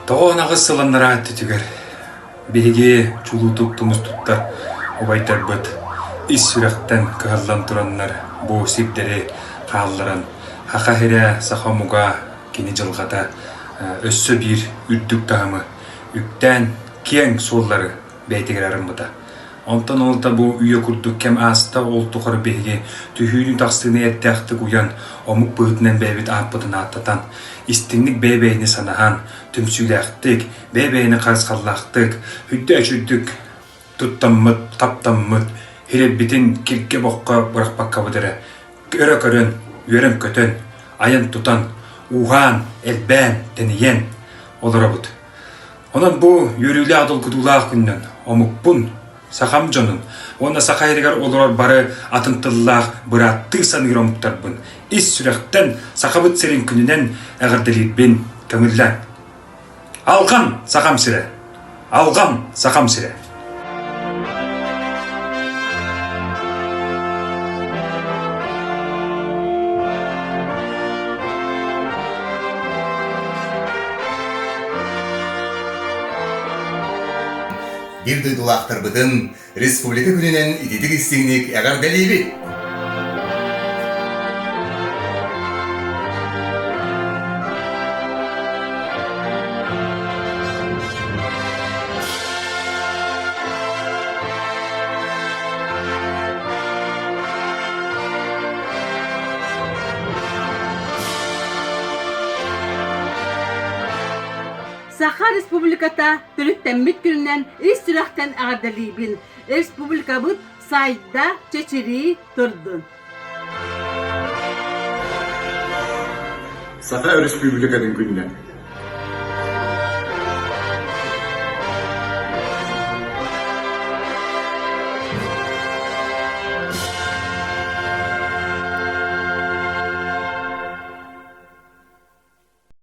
Тоҕо аҕыс сыл анараа өттүтүгэр биһиги чулуутук тумус туттар убайдарбыт ис сүрэхтэн кыһаллан тураннар бу сирдэри хаалларан Саха сирэ, саха омуга, кини дьылҕата өссө биир үрдүк таһымы үктээн киэҥ суоллары бэйэтигэр арыммыта. Онтон ол да бу үйэ курдук кэм ааста, ол тухары биһиги түһүүнү-тахсыыны эрдээхтик уйан, омук быһыытынан бэйэбит ааппытын ааттатан, истиҥник бэйэ-бэйэни санаһан, түмсүүлээхтик, бэйэ-бэйэни харысхаллаахтык, үрдэ-үчүрдүк туттаммыт, таптаммыт, һирэрбитин киргэ-боххо бырахпаккабыт эрэ өрө көрөн, үөрэн-көтөн, айан-тутан, ууһаан, элбээн, тэнийэн олоробут. Онон бу үөрүүлээх долгутуулаах күнүнэн омукпун, сахам дьонун уонна саха сиригэр олорор бары атын тыллаах бырааттыы саныыр омуктарбын ис сүрэхтэн Сахабыт сирин күнүнэн эҕэрдэлиирбин көҥүллээҥ. Алҕан Сахам сирэ! Алҕан Сахам сирэ! Биир дойдулаахтарбытын Республика күнүнэн ититик истиҥник эҕэрдэлиибит! Саха Республиката төрүттэммит күнүнэн ис сүрэхтэн эҕэрдэлиибин! Республикабыт сайда, чэчирии турдун! Саха Өрөспүүбүлүкэтин күнүнэн!